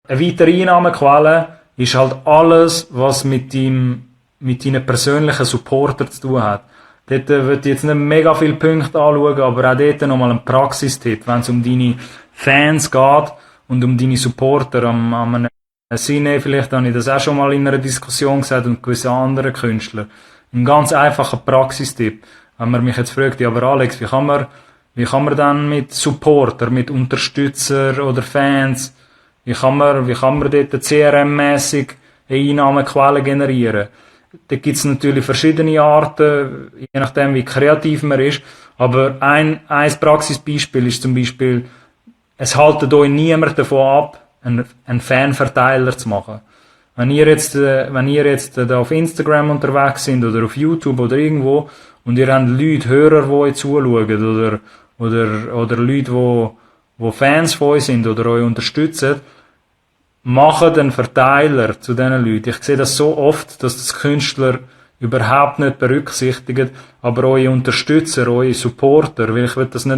Eine weitere Einnahmequelle ist halt alles, was mit deinen persönlichen Supporter zu tun hat. Dort würde ich jetzt nicht mega viele Punkte anschauen, aber auch dort nochmal ein Praxistipp, wenn es um deine Fans geht und um deine Supporter am Sinne, vielleicht habe ich das auch schon mal in einer Diskussion gesagt und gewisse andere Künstler. Ein ganz einfacher Praxistipp. Wenn man mich jetzt fragt, ja, aber Alex, wie kann man dann mit Supporter, mit Unterstützer oder Fans, wie kann man dort CRM-mäßig eine Einnahmequelle generieren? Da gibt's natürlich verschiedene Arten, je nachdem wie kreativ man ist. Aber ein Praxisbeispiel ist zum Beispiel, es haltet euch niemand davon ab, einen Fanverteiler zu machen. Wenn ihr jetzt da auf Instagram unterwegs sind oder auf YouTube oder irgendwo und ihr habt Leute, Hörer, die euch zuschauen oder Leute, die Fans von euch sind oder euch unterstützen, macht einen Verteiler zu diesen Leuten. Ich sehe das so oft, dass das Künstler überhaupt nicht berücksichtigen, aber eure Unterstützer, eure Supporter, weil ich will die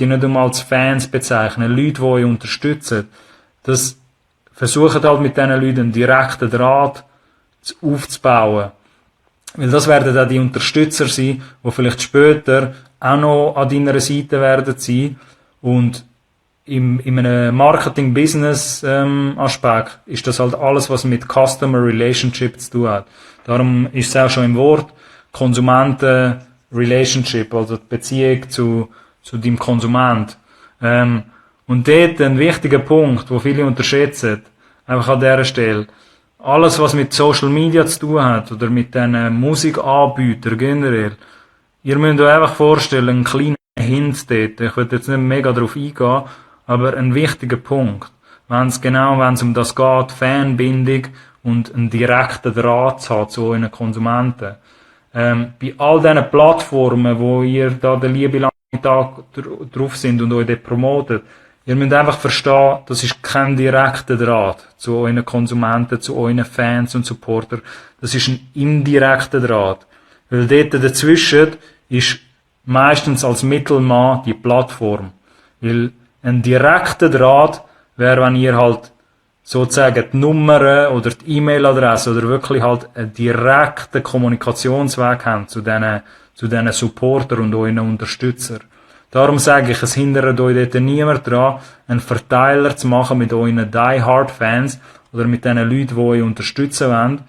nicht nur als Fans bezeichnen, Leute, die euch unterstützen, das versuchen halt mit diesen Leuten einen direkten Draht aufzubauen. Weil das werden dann die Unterstützer sein, die vielleicht später auch noch an deiner Seite werden sein. Und in einem Marketing-Business-Aspekt ist das halt alles, was mit Customer Relationship zu tun hat. Darum ist es auch schon im Wort Konsumenten-Relationship, also die Beziehung zu deinem Konsument. Und dort ein wichtiger Punkt, wo viele unterschätzen, einfach an dieser Stelle, alles, was mit Social Media zu tun hat, oder mit diesen Musikanbietern generell, ihr müsst euch einfach vorstellen, einen kleinen Hint dort, ich will jetzt nicht mega drauf eingehen, aber ein wichtiger Punkt, wenn es um das geht, Fanbindung und einen direkten Draht zu haben zu euren Konsumenten. Bei all diesen Plattformen, wo ihr da den lieben langen Tag drauf sind und euch dort promotet, ihr müsst einfach verstehen, das ist kein direkter Draht zu euren Konsumenten, zu euren Fans und Supporter. Das ist ein indirekter Draht. Weil dort dazwischen ist meistens als Mittelmann die Plattform. Weil ein direkter Draht wäre, wenn ihr halt sozusagen die Nummer oder die E-Mail-Adresse oder wirklich halt einen direkten Kommunikationsweg habt zu diesen Supporter und euren Unterstützer. Darum sage ich, es hindert euch dort niemand daran, einen Verteiler zu machen mit euren Die-Hard-Fans oder mit den Leuten, die euch unterstützen wollen.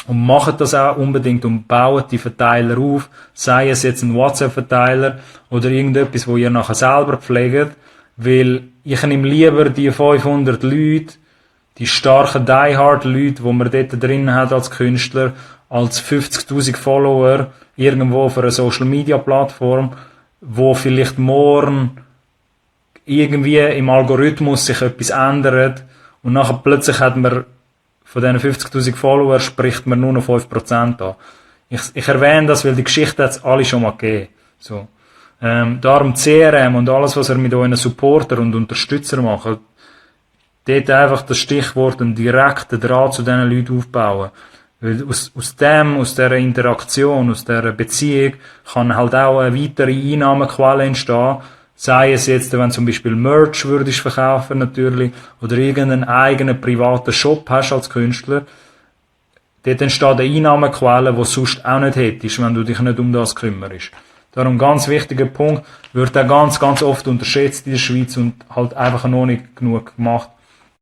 Und macht das auch unbedingt und baut die Verteiler auf, sei es jetzt ein WhatsApp-Verteiler oder irgendetwas, wo ihr nachher selber pflegt, weil ich nehme lieber die 500 Leute, die starken Die-Hard-Leute, die man dort drin hat als Künstler, als 50.000 Follower irgendwo auf einer Social-Media-Plattform, wo vielleicht morgen irgendwie im Algorithmus sich etwas ändert und nachher plötzlich hat man von diesen 50.000 Follower spricht man nur noch 5% an. Ich erwähne das, weil die Geschichte hat es alle schon mal gegeben. So. Darum CRM und alles, was ihr mit euren Supporter und Unterstützer macht, dort einfach das Stichwort einen direkten Draht zu diesen Leuten aufbauen. Weil aus dieser Interaktion, aus dieser Beziehung kann halt auch eine weitere Einnahmequelle entstehen. Sei es jetzt, wenn zum Beispiel Merch würdest verkaufen natürlich, oder irgendeinen eigenen privaten Shop hast als Künstler. Dort entsteht eine Einnahmequelle, die du sonst auch nicht hättest, wenn du dich nicht um das kümmerst. Darum ganz wichtiger Punkt, wird auch ganz, ganz oft unterschätzt in der Schweiz und halt einfach noch nicht genug gemacht.